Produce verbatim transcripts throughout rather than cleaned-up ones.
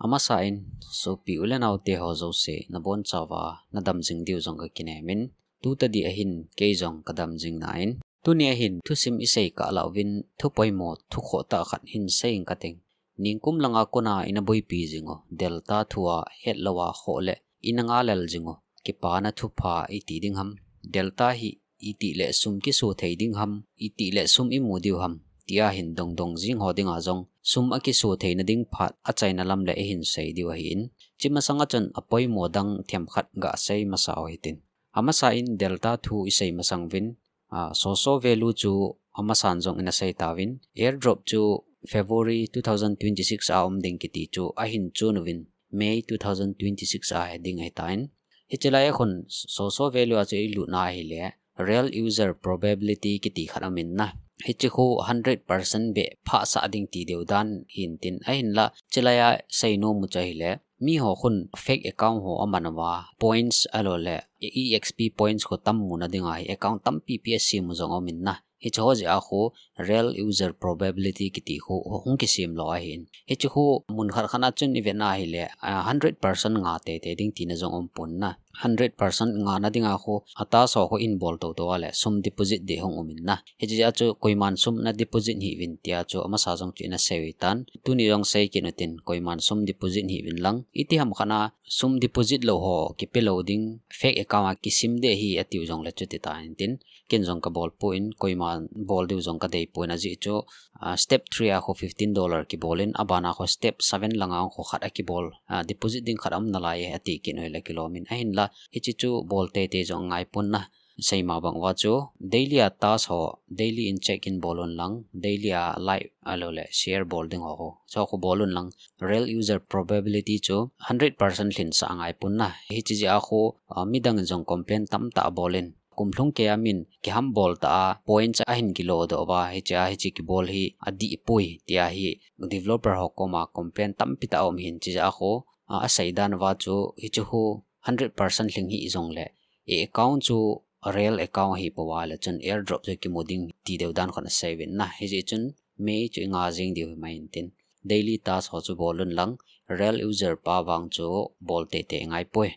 Amasa in, sopi u le nao te ho jouse, nabonchauva, nadam jing diu jong kakinem in, tuta dia hin, kei jong kadam jing nai. Tuni ahin, thusim isei kah lauvin, thu poimo, thu khoh tah khat hin sei ing kating. Ningkum langa kona ina boipi jing u, Delta thua, het louva khoh le, ina ngalel jing u, kipana thupha iti ding ham. Delta hi, iti le sum kiso thei ding ham, iti le sum imu diu ham. Tia hin dongdong jing ho dinga jong, sum akiso theina ding phat, achaina lam le ihin sei diu ahin. Chi masanga chun apoimo dang themkhat gasei masa u hitin. Amasa in Delta thu isei masang uvin, ah, soso value chu amasan jong ina sei tauvin, airdrop chu February two thousand twenty-six a um ding kiti chu ahin chun uvin, May two thousand twenty-six a he ding ahitan. Hiche lai a khun soso value a chu ilut na ahile, real user probability kiti khat aum in na. Hiche khu hundred percent beh phasah ding ti deu dan hintin ahinla, chilai a sei nom u chu ahile, mi ho khun fake account ho aman uva, points ahilou le, E X P points khu tam muna dinga hi account tampi pi asem u jong aum in na. Hiche ho jeh a khu real user probability kiti khu hung kisem lou ahin. Hiche khu mun khat khat a chun ivet na ahile, ah, hundred percent nga teitei ding tina jong um pon na. Hundred percent ngana dinga khu, a task ho khu in bol toto a le, sum deposit ding hung um in na. Hiche jeh a chu koiman sum na deposit hih uvin tia chu amasa jong chu ina sei u ahitan. Tuni jong sei kit utin, koiman sum deposit hih uvin lang. Iti ham khat a sum deposit lou ho, kipe lou ding, fake account a kisem ding ahi atiu jong le chuti ta intin. Ken jong kabol poi, koiman bol diu jong kadei poi ajeh chu, ah, step three a khu fifteen dollar kibol in, abana khu step seven langa khu khat akibol, ah, deposit ding khat aum nalai e, ati kit u ahile kilom in. Ahinla, hiche chu bol teitei jong ngai pon na. Seima bang uva chu, daily a task ho, daily in check in bol un lang, daily a like ahilou le share bol ding ho khu. Chu khu bol un lang, real user probability chu hundred percent lhinsah ngai pon na. Hiche jeh a khu, ah, midang in jong complain tamtah abol in, kum lhung kei a min kiham bol ta a, points ahin kilo doh uva, hiche a hiche kibol hi adih poi, tia hi developer ho koma complain tampi tah aum hin, hiche jeh a khu, ah, asei dan uva chu, hiche khu hundred percent lhing hih jong le, e account chu real account ahi pouva le chun airdrop chu kimu ding ti deu dan khun asei uvin na. Hijeh chun May chu inga jing diu hi mai intin. Daily task ho chu bol un lang, real user pa vang chu bol teitei ngai poi.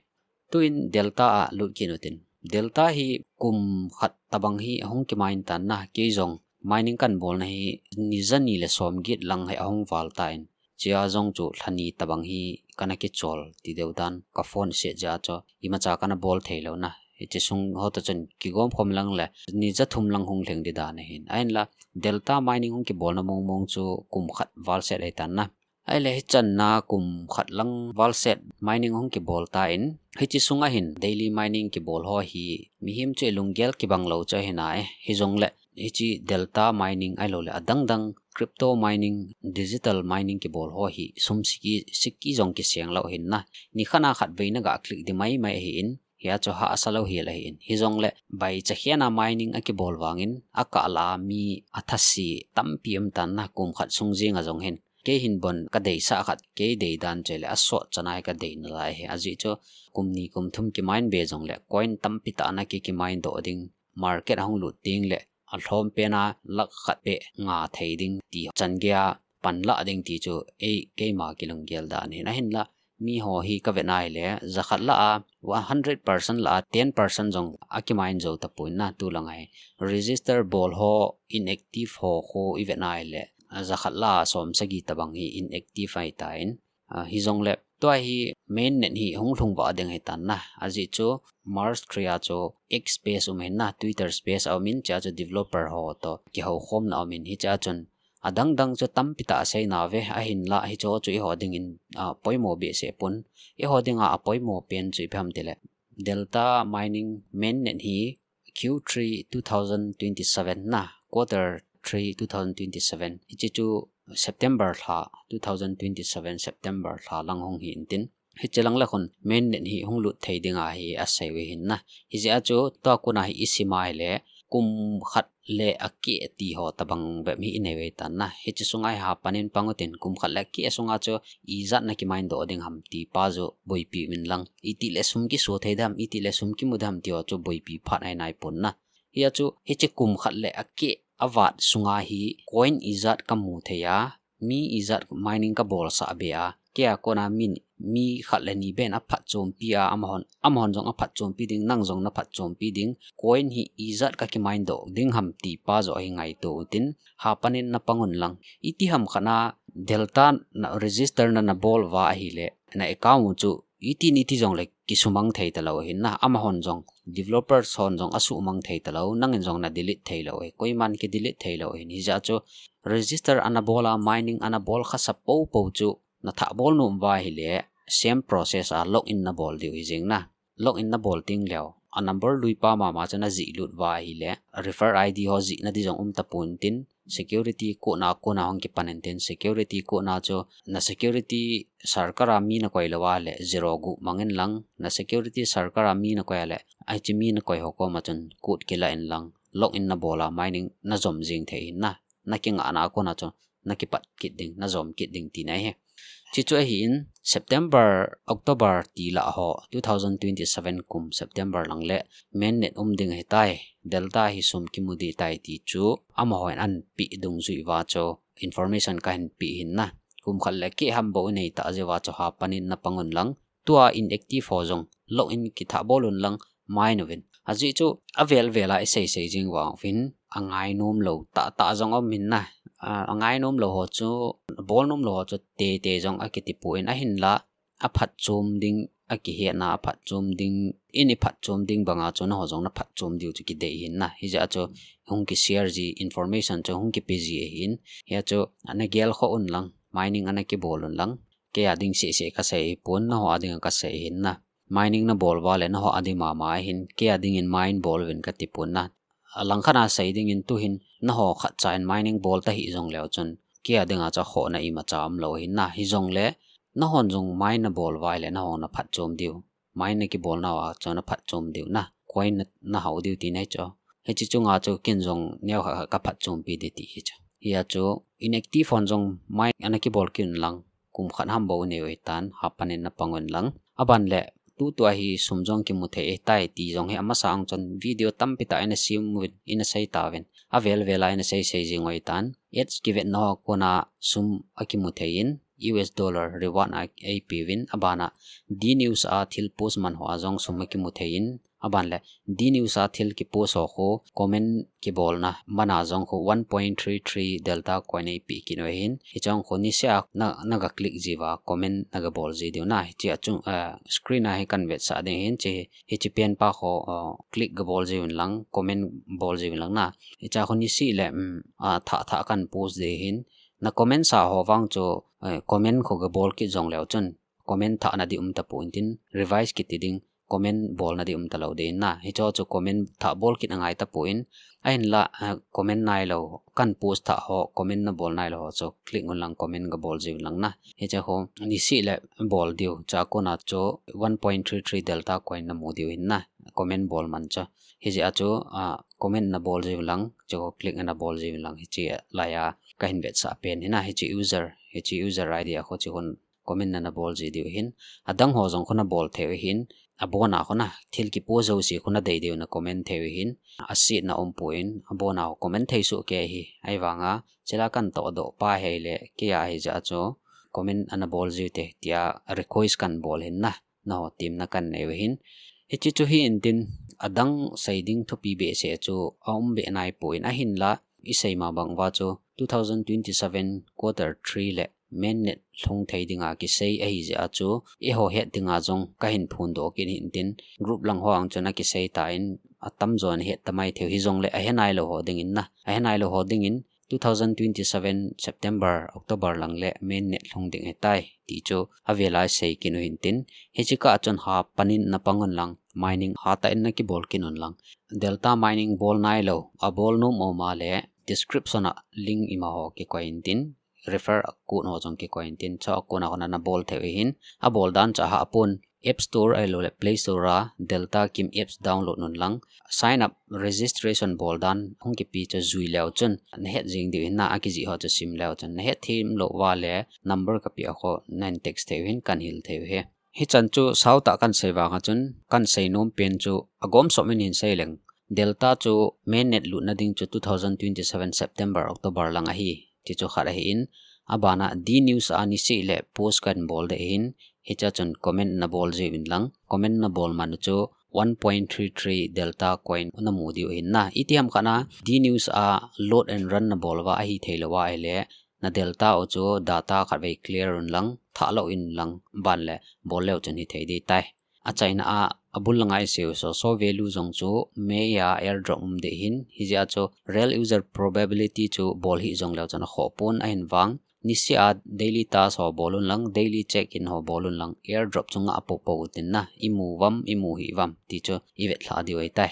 Tuin Delta a lut kit utin. Delta hi kum khat tabang hi ahung kimain tan na, kei jong mining kan bolna hi ni ja ni le som get lang hi ahung val tan. Chea jong chu lha ni tabang hi kana kichol ti deu dan, ka phone set jeh a chu imacha kana bol thei lou na. Hiche sung ho toh chun kigom khom lang le ni ja thum lang hung lhing ding dan ahin. Ahinla Delta mining hung kibolna mong mong chu kum khat val set ahi tan na. Ahile hichan na kum khat lang val set mining hung kibol tan, hiche sunga hin daily mining kibol ho hi mihem chu ilunggel kibang lou chu ahi nai. Hijongle hiche Delta mining ahilou le adang dang crypto mining, digital mining kibol ho hi sum siki, siki jong kiseng lou ahin na. Ni khat a khat vei na ga click ding mai mai ahin, hia chu hahsa lou hel ahin. Hijongle baicha khen a mining akibol vangin akah lah a mi athase tampi um tan na, kum khat sung jing a jong hin. Kei hin bon ka deisah khat, kei dei dan chu le asot chan a hi ka dei nalai ahi. Ajeh chu kum ni kum thum kimain be jongle coin tampi tah na ki, kimain doh ding, market ahung lut ding le alhom pen a lakh khat beh nga thei ding ti chan gei a pan lah ding ti chu ei, keima kilunggel dan ahin. Ahinla mi ho hi ka vet na ahile, ja khat lah a, one hundred percent lah a, ten percent jong akimain jou tapon na, tu lang a hi. Register bol ho, inactive ho khu i vet na ahile, ja khat lah a som sagi tabang hi inactive ahi tan. Ah, hijongle, tua hi mainnet hi hung lhung vah ding ahi tan na. Ajeh chu March three a chu X space um ahin na, Twitter space a um in, chea chu developer ho toh kihou khomna um in, hichea chun adang dang chu tampi tah asei nauve, ahinla hiche ho chu eiho dingin, ah, poimo behseh pon. Eiho dinga apoimo pen chu ipi ham tile, Delta mining mainnet hi Q three two thousand twenty-seven na, quarter three two thousand twenty-seven. Hiche chu September lha, two thousand twenty-seven September lha lang hung hi intin. Hiche lang le khun mainnet hi hung lut thei ding ahi asei u ahin na. Hijeh a chu tua kon a hi i sim a ahile, kum khat le akeh ti ho tabang bep hi i nei u ahi tan na. Hiche sunga hi ha pan in pang utin, kum khat le akeh sunga chu ijat na kimain doh ding ham ti pa chu boipi uvin lang. Itih le sum kiso thei ding ham, itih le sum kimu ding ham ti ho chu boipi phat ahi nai pon na. Hia chu hiche kum khat le akeh avat sunga hi coin ijat ka mu thei a, mi ijat mining ka bolsah be a, K kei a kona min, mi khat le ni beh in aphatchompi a, amahon, amahon jong aphatchompi ding, nang jong naphatchompi ding, coin hi ijat ka ki mine doh ding ham ti pa joh hi ngaito utin, hapan in napang un lang. Iti ham khat na Delta na register na nabol uva ahile, na account u chu iti ni ti jong le kisumang thei talou ahin na, amahon jong, developers hon jong asumang thei talou, nangin jong na delete thei lou ahi, koiman ki delete thei lou ahin, hijeh chun register ana bol a, mining ana bol khasa popo chu, na thah bol nom uva ahile, same process a login nabol diu hi jing na. Login nabol teng leh, a number lui pa mama chu najih lut uva ahile, refer I D ho jih nadi jong um tapon tin, security code na kona hung kipan in tin, security code na chu na security circle a mi nakoi lou a le, zero guh mang in lang, na security circle a mi nakoi a le, ahi chi mi nakoi ho koma chun code kila in lang, login nabol a mining najom jing thei ahin na, nakingah na kona chu nakipat kit ding, najom kit ding tina ahi. Chuchu ahin, September, October ti lah ho, two thousand twenty-seven kum September lang le, mainnet um ding ahitai, Delta hi sum kimu ding ahitai ti chu, amahon anapeh dungjui uva chu, information kahin pe ahin na. Kum khat le keh ham bou inei tah jeh uva chu hapan in napang un lang. Tua inactive ho jong, login kithah bol un lang, mine uvin. Ajeh chu avel vel a isei sei jing vang uvin, angai nom lou tah tah jong um ahin na. A, angai nom lou ho chu, bol nom lou ho chu tete jong akiti poi, ahinla, aphatchom ding, akihetna aphatchom ding, in iphatchom ding banga chu naho jong naphatchom diu chu kidei ahin na. Hijeh chun hung ki share ji, information chu hung kipe ji ahin. Hijeh chun ana gel khoh un lang, mining ana kibol un lang. Kei a ding seh seh kasei ahipon, naho a ding a kasei ahin na. Mining nabol uva le naho a ding mama ahin, kei a dingin mine bol uvin kati pon na. Alangkhat a sei dingin tuhin naho khatcha in mining bol tahih jong leu chun, kei a dinga chu akhohna imacha umlou ahin na. Hijongle nahon jong mine nabol uva ahile naho naphatchom diu. Mine nakibol nauva chu naphatchom diu na. Coin na, nahao diu tina ahi chu. Hiche chunga chu ken jong neokhat khat kaphatchompi ding ti ahi chu. Hijeh chun inactive hon jong mine ana kibol kit un lang. Kum khat ham bou inei u ahitan, hapan in napang un lang. Aban le, tutua hi sum jong kimu thei ahitai ti jong hi amasa a chun video tampi tah ina sem uvin, ina sei tauvin. Avel vel a ina sei sei jing u ahitan. Ads kivetna ho kona sum akimu thei in, U S dollar reward a eipe uvin, abana D News a thil post man ho a jong sum akimu thei in, aban le, D News a thil kipost ho khu, comment kibolna mana jong khu one point three three Delta coin eipe kit u ahin. Hiche jong khu niseh a na, naga click jiuva, comment naga bol ji diu na. Hiche a chung, ah, screen a hi kahin vetsah ding ahin, hiche, hiche pen pa khu, ah, click ga bol jiuvin lang, comment bol jiuvin lang na. Hiche a khu niseh le, um, ah, thah thah kahin post ding ahin. Na comment sa ho vang chu, eh, comment khu ga bol kit jong leu chun, comment thahna ding um tapon tin, revise kiti ding, comment bolna ding um talou ding na. Hiche chu comment thah bol kit angai tapon, ahinla, ah, comment nailou, kahin post thah ho, comment nabol nailou ho chu, click un lang comment ga bol jiuvin lang na. Hiche ho, niseh le bol diu, hiche a kona chu one point three three Delta coin namu diu ahin na. Comment bol man chu. Hijeh a chu, ah, comment nabol jiuvin lang, hiche ho click nabol jiuvin lang, hiche lai a kahin vetsah pen ahi na, hiche user, hiche user I D a khu hiche hon comment nana bol ji diu ahin. Adang ho jong khu nabol thei u ahin. Abona khu na thil kipost jouse khu nadei diu na comment thei u ahin. Asetna umpon, abona khu comment thei soh kei ahi. Ahivanga, chule kahin tohdoh pa ahile, kei a ahijeh a chu comment ana bol jiu hite, tia request kahin bol ahin na. Naho temna kahin nei u ahin. Hiche chu hi intin adang sei ding thupi behseh chu aum beh naipon ahinla, isei ma bang uva chu two thousand twenty-seven quarter three le mainnet lhung thei dinga kisei ahijeh a chu, eiho het dinga jong kahin phondoh kit ahin tin, group lang ho a chun akisei tan, atamjon het tamai thei u hijongle ahe nailou ho dingin na, ahe nailou ho dingin two thousand twenty-seven September, October lang le mainnet lhung ding ahitai ti chu avel a isei kit u ahin tin, hiche kah a chun hapan in napang un lang, mining hatah in nakibol kit un lang. Delta mining bol nailou, abol nom um a le, description a link ima ho kikoi in tin, refer code ho jong kikoi in tin, chua kona hon nabol thei u ahin, abol dan chu ahahpon, App Store ahilouleh Play Store a Delta Kim apps download un lang, sign up registration bol dan hung kipe chu jui leu chun nahet jing diu ahin na, akijih ho chu sim leu chun, nahet them lou uva le number kapeh a khu nahin text thei u ahin, kahin hil thei u ahi. Hichan chu sautah kahin sei vang a chun, kahin sei nom pen chu agom som in hin sei leng. Delta chu mainnet lutna ding chu two thousand twenty-seven September, October lang ahi, ti chu khat ahin, Abana D news a niseh le post kahin bol ding ahin, hichea chun comment nabol jiuvin lang, comment nabol man u chu one point three three delta coin namu diu ahin na. Itiham khat na D news a load and run nabol uva ahithei lou ahile, na delta u chu data khatvei clear un lang, thah lou in lang, ban le bol leu chun hithei ding tai. Achaina a, abul langa iseiyu so, so value jong chu May a airdrop um ding ahin, hijeh a chu rel user probability chu bol hih jongleu chun akhoh pon ahin vang, niseh a daily task ho bol un lang, daily check in ho bol un lang, airdrop chu ngah popo utin na, imu uvam, imu hih uvam, ti chu ivetlhah diu ahitai.